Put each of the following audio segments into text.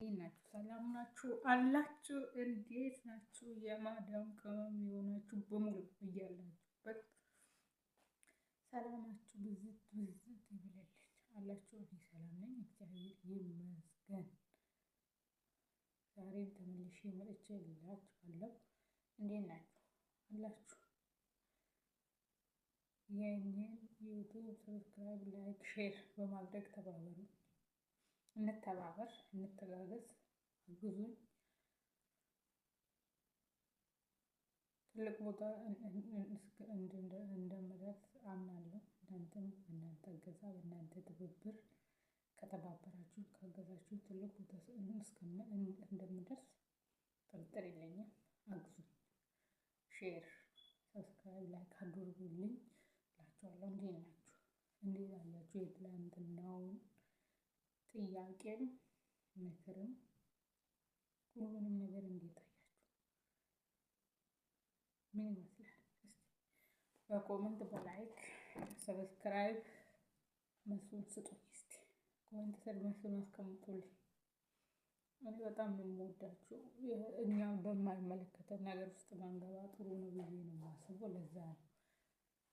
ናችሁ? ሰላም ናችሁ አላችሁ? እንዴት ናችሁ? የማዳም ቅመም የሆናችሁ በሙሉ እያላችሁበት ሰላማችሁ ብዝት ብዝት ይበልልኝ አላችሁ። እኔ ሰላም ነኝ፣ እግዚአብሔር ይመስገን። ዛሬም ተመልሼ መጥቼ እላችኋለሁ። እንዴት ናችሁ አላችሁ? የእኔን YouTube subscribe፣ like፣ share በማድረግ ተባበሩ። እንተባበር፣ እንተጋገዝ፣ አግዙኝ። ትልቅ ቦታ እንደምደርስ አምናለሁ። እናንተም በእናንተ እገዛ በእናንተ ትብብር ከተባበራችሁ ካገዛችሁ ትልቅ ቦታ እንደምደርስ ጥርጥር የለኝም። አግዙኝ። Share፣ subscribe፣ like አድርጉልኝ እላችኋለሁ። እንዴት ናችሁ? እንዴት አላችሁ? የትላንትናውን ጥያቄም ምክርም ሁሉንም ነገር እንዴት አያችሁ? ምን ይመስላል? እስቲ በ comment በ like subscribe መልሱን ስጡኝ። እስቲ comment ስር መልሱን አስቀምጡልኝ። እኔ በጣም ነው የምወዳችሁ። እኛ በማይመለከተን ነገር ውስጥ ባንገባ ጥሩ ነው ብዬ ነው የማስበው።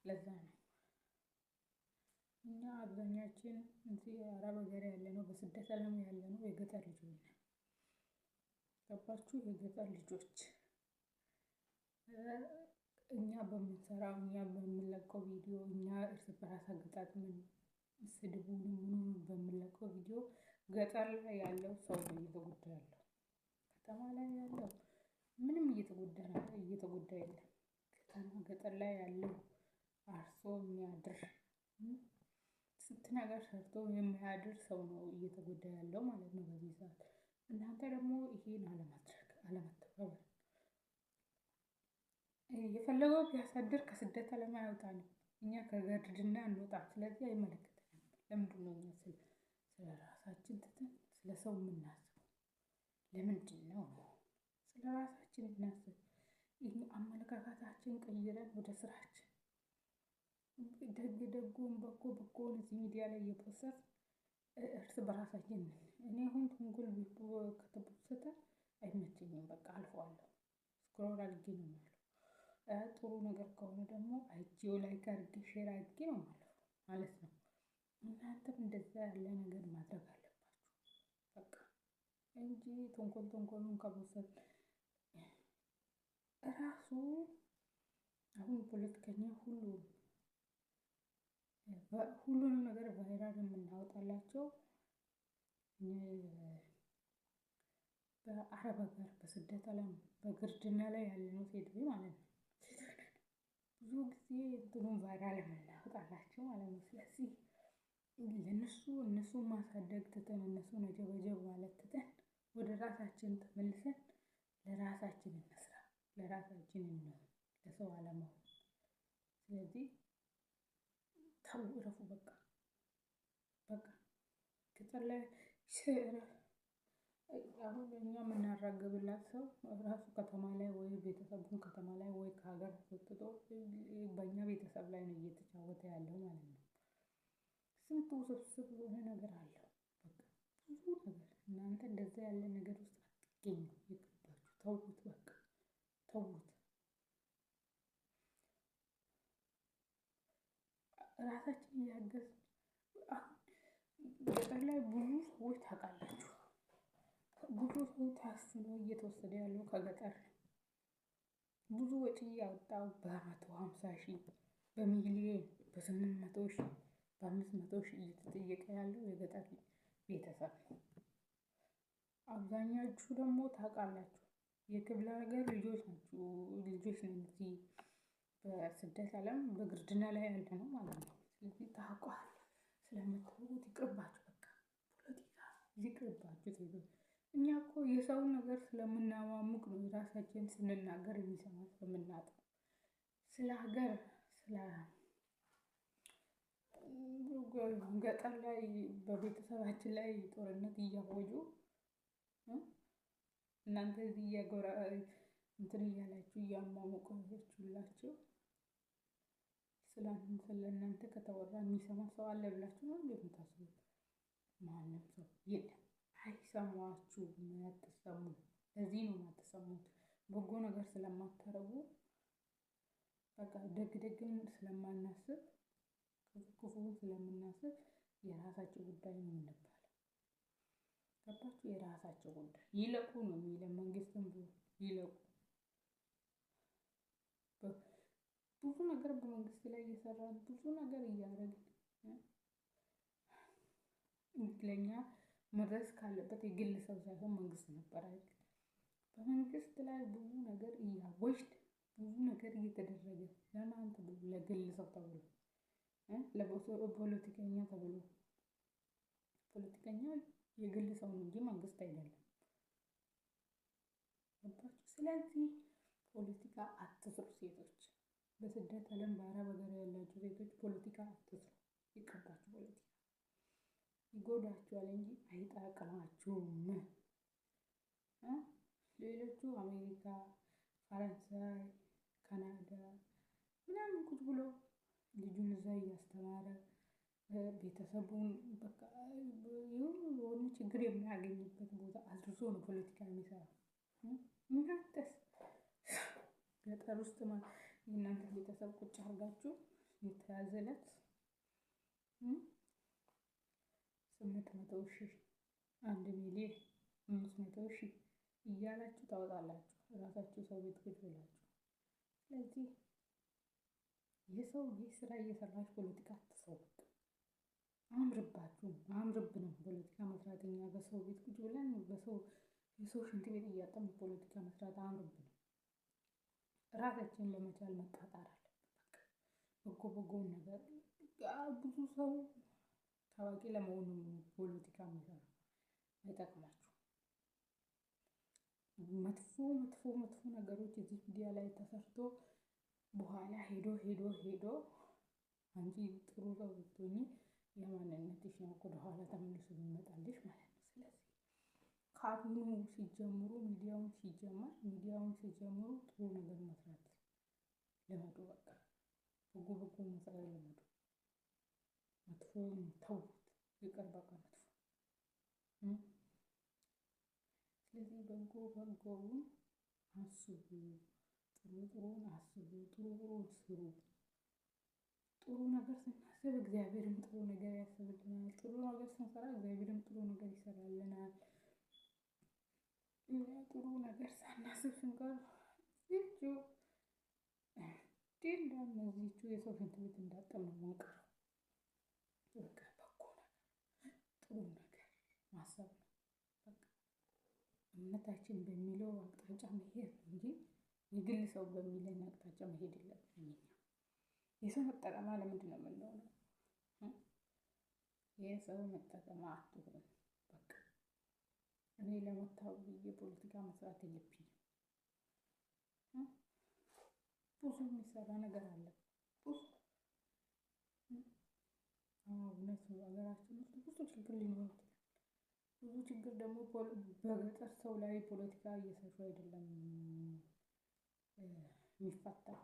ለዛ ነው እኛ አብዛኛችን እዚህ አረብ ሀገር ያለ ነው፣ በስደት ዓለም ያለ ነው የገጠር ልጆች ነን። ገባችሁ? የገጠር ልጆች እኛ በምንሰራው እኛ በምንለቀው ቪዲዮ፣ እኛ እርስ በራስ አገጣጥመን ስድቡን ምኑን በምንለቀው ቪዲዮ ገጠር ላይ ያለው ሰው ነው እየተጎዳ ያለው። ከተማ ላይ ያለው ምንም እየተጎዳ የለም። ከተማ ገጠር ላይ ያለው አርሶ የሚያድር፣ ስንት ነገር ሰርቶ የሚያድር ሰው ነው እየተጎዳ ያለው ማለት ነው በዚህ ሰዓት። እናንተ ደግሞ ይሄን አለማድረግ፣ አለመተባበር፣ የፈለገው ቢያሳድር ከስደት ዓለም አያወጣንም። እኛ ከግርድና እንወጣም። ስለዚህ አይመለከተንም። ለምንድን ነው እኛ ስለ ራሳችን ትተን ስለ ሰው የምናስበው? ለምንድን ነው? ስለ ራሳችን እናስብ። ይህ አመለካከታችን ቀይረን ወደ ስራችን ደግ ደጉን በጎ በጎውን እዚህ ሚዲያ ላይ እየ post እርስ በራሳችን። እኔ አሁን ተንኮል ከተፖሰተ አይመቸኝም። በቃ አልፈዋለሁ። Scroll አድርጌ ነው የማልፈው። ጥሩ ነገር ከሆነ ደግሞ አይቼው like አድርጌ share አድርጌ ነው የማልፈው ማለት ነው። እናንተም እንደዛ ያለ ነገር ማድረግ አለባችሁ። በቃ እንጂ ተንኮል ተንኮሉን ከፖሰት ራሱ አሁን ፖለቲከኛ ሁሉ ሁሉንም ነገር viral የምናወጣላቸው በአረብ ሀገር በስደት ዓለም በግርድና ላይ ያለነው ሴቶች ማለት ነው። ብዙ ጊዜ እንትኑን viral የምናወጣላቸው ማለት ነው። ስለዚህ ለነሱ እነሱን ማሳደግ ትተን፣ እነሱን አጀበጀብ ማለት ትተን ወደ ራሳችን ተመልሰን ለራሳችን እንስራ፣ ለራሳችን እንሆን፣ ለሰው አለመሆን። ስለዚህ ተው፣ እረፉ። በቃ በቃ ገጠር ላይ አሁን እኛ የምናራግብላት ሰው ራሱ ከተማ ላይ ወይ ቤተሰቡን ከተማ ላይ ወይ ከሀገር አስወጥቶ በእኛ ቤተሰብ ላይ ነው እየተጫወተ ያለው ማለት ነው። ስንት ውስብስብ የሆነ ነገር አለው። በቃ ብዙ ነገር። እናንተ እንደዛ ያለ ነገር ውስጥ አትገኙ። ይቅርባችሁ፣ ተውት፣ በቃ ተውት። ራሳችን እያገዝ ገጠር ላይ ብዙ ሰዎች ታውቃላችሁ። ብዙ ሰው ታፍኖ እየተወሰደ ያለው ከገጠር ነው። ብዙ ወጪ ያወጣው በ150,000፣ በሚሊዮን፣ በ800,000፣ በ500,000 እየተጠየቀ ያለው የገጠር ቤተሰብ ነው። አብዛኛዎቹ ደግሞ ታውቃላችሁ የክፍለ ሀገር ልጆች ናቸው። ልጆች ነው እዚህ በስደት ዓለም በግርድና ላይ ያለ ነው ማለት ነው። ስለዚህ ታውቋል፣ ስለምታውቁት ይቅርባችሁ። በቃ ፖለቲካ ይቅርባችሁ። ሴቶች እኛ እኮ የሰውን ነገር ስለምናሟሙቅ ነው የራሳችን ስንናገር የሚሰማ ስለምናጣ። ስለ ሀገር፣ ስለ ገጠር ላይ በቤተሰባችን ላይ ጦርነት እያወጁ እናንተ እዚህ እያጎራ እንትን እያላችሁ እያሟሙቃችሁላቸው ስለ እናንተ ከተወራ የሚሰማ ሰው አለ ብላችሁ ነው እንዴ የምታስቡት? ማንም ሰው የለም። አይሰሟችሁም፣ አትሰሙ። ለዚህ ነው የማትሰሙት። በጎ ነገር ስለማታረጉ፣ በቃ ደግ ደግን ስለማናስብ፣ ክፉ ክፉን ስለምናስብ የራሳቸው ጉዳይ ነው የምንባለው። ገባችሁ? የራሳቸው ጉዳይ፣ ይለቁ ነው የሚለን። መንግስትም ቢሆን ይለቁ። ብዙ ነገር በመንግስት ላይ እየሰራን፣ ብዙ ነገር እያደረግን፣ ለእኛ መድረስ ካለበት የግል ሰው ሳይሆን መንግስት ነበር አይደል? በመንግስት ላይ ብዙ ነገር እያወጅን፣ ብዙ ነገር እየተደረገ፣ ለማን ተብሎ? ለግል ሰው ተብሎ፣ ለፖለቲከኛ ተብሎ። ፖለቲከኛ የግል ሰው ነው እንጂ መንግስት አይደለም። ገባችሁ? ስለዚህ ፖለቲካ አትስሩ ሴቶች። በስደት ዓለም፣ በአረብ ሀገር ያላችሁ ሴቶች ፖለቲካ አትስሩ። ይቅርባችሁ። ፖለቲካ ይጎዳችኋል እንጂ አይጠቅማችሁም። ሌሎቹ አሜሪካ፣ ፈረንሳይ፣ ካናዳ ምናምን ቁጭ ብሎ ልጁን እዛ እያስተማረ፣ ቤተሰቡን በቃ የሆነ ችግር የሚያገኝበት ቦታ አድርሶ ነው ፖለቲካ የሚሰራው። እናንተስ ገጠር ውስጥ የእናንተ ቤተሰብ ቁጭ አድርጋችሁ የተያዘለት 800,000፣ 1 ሚሊዮን፣ 500,000 እያላችሁ ታወጣላችሁ፣ እራሳችሁ ሰው ቤት ቁጭ ብላችሁ። ስለዚህ የሰው ቤት ስራ እየሰራችሁ ፖለቲካ አትስሩ። በቃ አምርባችሁም አምርብንም ፖለቲካ መስራት። እኛ በሰው ቤት ቁጭ ብለን በሰው የሰው ሽንት ቤት እያጠብን ፖለቲካ መስራት አምርብንም። ራሳችንን ለመቻል መጣጣር አለብን። በቃ በጎ በጎውን ነገር። ብዙ ሰው ታዋቂ ለመሆኑ ፖለቲካ የሚሰራው፣ አይጠቅማችሁም። መጥፎ መጥፎ መጥፎ ነገሮች እዚህ ሚዲያ ላይ ተሰርቶ በኋላ ሄዶ ሄዶ ሄዶ አንቺ ጥሩ ሰው ብትሆኚ የማንነትሽ ነው ወደኋላ ተመልሶ የሚመጣልሽ ማለት ነው። ስለዚህ ከአሁኑ ሲጀምሩ፣ ሚዲያውን ሲጀመር፣ ሚዲያውን ሲጀምሩ ጥሩ ነገር መስራት ልመዱ። በቃ በጎ በጎ መስራት ልመዱ። መጥፎውን ተውት፣ ይቅር በቃ መጥፎ። ስለዚህ በጎ በጎውን አስቡ፣ ጥሩ ጥሩን አስቡ፣ ጥሩ ጥሩን ስሩ። ጥሩ ነገር ስናስብ እግዚአብሔርም ጥሩ ነገር ያስብልናል። ጥሩ ነገር ስንሰራ እግዚአብሔርም ጥሩ ነገር ይሰራልናል። እኛ ጥሩ ነገር ሳናስብ ስንቀር እዚቹ እንዲህ እዚቹ የሰው ሽንት ቤት እንዳጠብን ነው የምንቀረው። በቃ በጎ ነገር፣ ጥሩ ነገር ማሰብ ነው። በቃ እምነታችን በሚለው አቅጣጫ መሄድ ነው እንጂ የግል ሰው በሚለን አቅጣጫ መሄድ የለብንም። እኛ የሰው መጠቀሚያ ለምንድን ነው የምንሆነው? የሰው መጠቀሚያ አትሆኑ። በቃ እኔ ለመታወቅ ብዬ ፖለቲካ መስራት የለብኝም። ብዙ የሚሰራ ነገር አለ። ብዙ፣ እውነት ነው። ሀገራችን ውስጥ ብዙ ችግር ሊኖር ይችላል። ብዙ ችግር ደግሞ በገጠር ሰው ላይ ፖለቲካ እየሰሩ አይደለም የሚፈታው።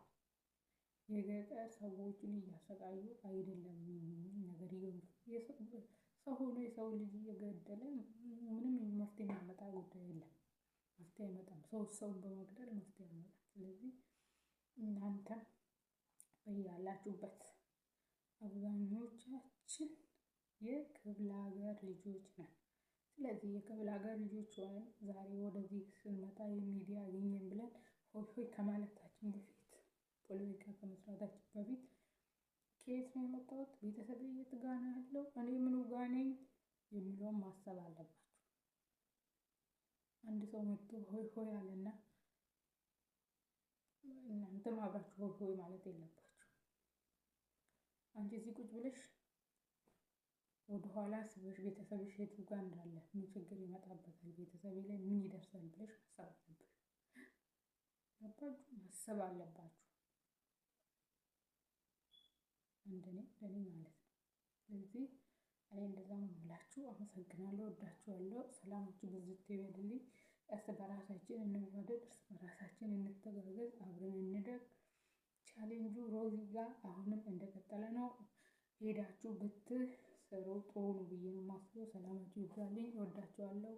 የገጠር ሰዎችን እያሰቃዩ አይደለም ነገርየው። ሰው ሆኖ የሰው ልጅ እየገደለ ምንም መፍትሄ የሚያመጣ ጉዳይ የለም። መፍትሄ አይመጣም። ሰው ሰውን በመግደል መፍትሄ አይመጣም። ስለዚህ እናንተም በያላችሁበት፣ አብዛኞቻችን የክፍለ ሀገር ልጆች ነን። ስለዚህ የክፍለ ሀገር ልጆች ሆነን ዛሬ ወደዚህ ስንመጣ የሚዲያ አገኘን ብለን ሆይ ሆይ ከማለታችን በፊት፣ ፖለቲካ ከመስራታችን በፊት ከየት ነው የመጣሁት፣ ቤተሰብ የት ጋ ነው ያለው፣ እኔ ምኑ ጋ ነኝ የሚለውን ማሰብ አለባችሁ። አንድ ሰው መጥቶ ሆይ ሆይ አለና እናንተም አብራችሁ ሆይ ሆይ ማለት የለባችሁ። አንቺ እዚህ ቁጭ ብለሽ ወደኋላ አስበሽ ቤተሰብሽ የቱ ጋር እንዳለ፣ ምን ችግር ይመጣበታል፣ ቤተሰቤ ላይ ምን ይደርሳል ብለሽ ማሰብ አለብሽ። ገባችሁ? ማሰብ አለባችሁ። እንደኔ እንደኔ ማለት ነው። ስለዚህ እኔ እንደዛ ነው የምላችሁ። አመሰግናለሁ። ወዳችኋለሁ። ሰላማችሁ ብዝት ይበልልኝ። እርስ በራሳችን እንዋደድ፣ እርስ በራሳችን እንተጋገዝ፣ አብረን እንደግ። ቻሌንጁ ሮዚ ጋር አሁንም እንደቀጠለ ነው። ሄዳችሁ ብትሰጧት ብትሰሩ ጥሩ ነው ብዬ ነው የማስበው። ሰላማችሁ ይብዛልኝ። እወዳችኋለሁ።